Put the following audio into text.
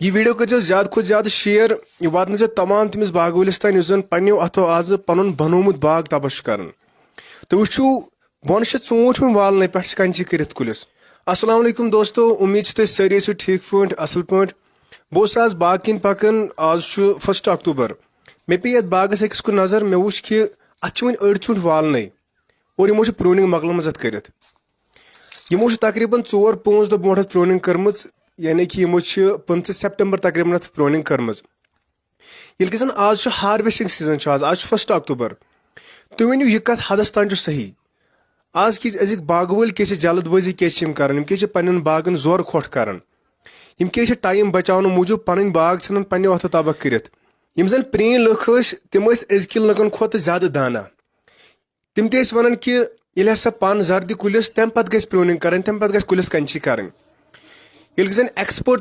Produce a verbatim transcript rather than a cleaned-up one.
یہِ ویڈیو کٔرزیو زیادٕ کھۄتہٕ زیادٕ شیئر، یہِ واتنٲیزیو تمام تٔمِس باغہٕ وٲلِس تام یُس زن پننیو اتھو آزٕ پنُن بنومُت باغ تباہ چھُ کران۔ تہٕ وٕچھِو، بۄنہٕ چھِ ژوٗنٛٹھۍ وۄنۍ والنَے، پٮ۪ٹھٕ چھِ کنچی کٔرِتھ کُلِس۔ السلام علیکم دوستو، امید چھِ تُہۍ سٲری ٲسِو ٹھیٖک پٲٹھۍ، اصل پٲٹھۍ۔ بہٕ اوسُس آز باغ کِنۍ پکان، آز چھُ فسٹ اکتوبر۔ مےٚ پیٚیہِ یتھ باغس أکِس کُن نظر، مےٚ وٕچھ کہِ اتھ چھِ وۄنۍ أڑۍ ژوٗنٛٹھۍ والنَے اور یِمو چھِ پروننگ مۄکلٲمٕژ اتھ کٔرِتھ۔ یِمو چھِ تقریباً ژور پانٛژھ دۄہ برونٛٹھ اتھ پروننگ کٔرمٕژ، یعنی کہِ یِمو چھِ پٕنٛژٕہ سپٹمبر تقریباً اتھ پروننگ کٔرمٕژ۔ ییٚلہِ کہِ زن آز چھُ ہارویسٹنگ سیزن چھُ آز، آز چھُ فسٹ اکتوبر۔ تُہۍ ؤنِو، یہِ کتھ حدس تام چھُ صحیح؟ آز کِژھ أزِکۍ باغہٕ وٲلۍ کیٛاہ چھِ جلد بٲزی کیٛاہ چھِ یِم کران؟ یِم کیٛاہ چھِ پننٮ۪ن باغن زورٕ کھۄٹھ کران؟ یِم کیٛاہ چھِ ٹایم بچاونہٕ موٗجوٗب پنٕنۍ باغ ژھٕنان پننہِ وقتہٕ تباہ کٔرِتھ؟ یِم زن پرٛٲنۍ لُکھ ٲسۍ، تِم ٲسۍ أزکٮ۪ن لُکن کھۄتہٕ زیادٕ دانا۔ تِم تہِ ٲسۍ ونان کہِ ییٚلہِ ہسا پن زردِ کُلِس، تمہِ پتہٕ گژھِ پروننگ کرٕنۍ، تمہِ پتہٕ گژھِ کُلِس کنچی کرٕنۍ۔ ییٚلہِ زن ایکسپٲرٹ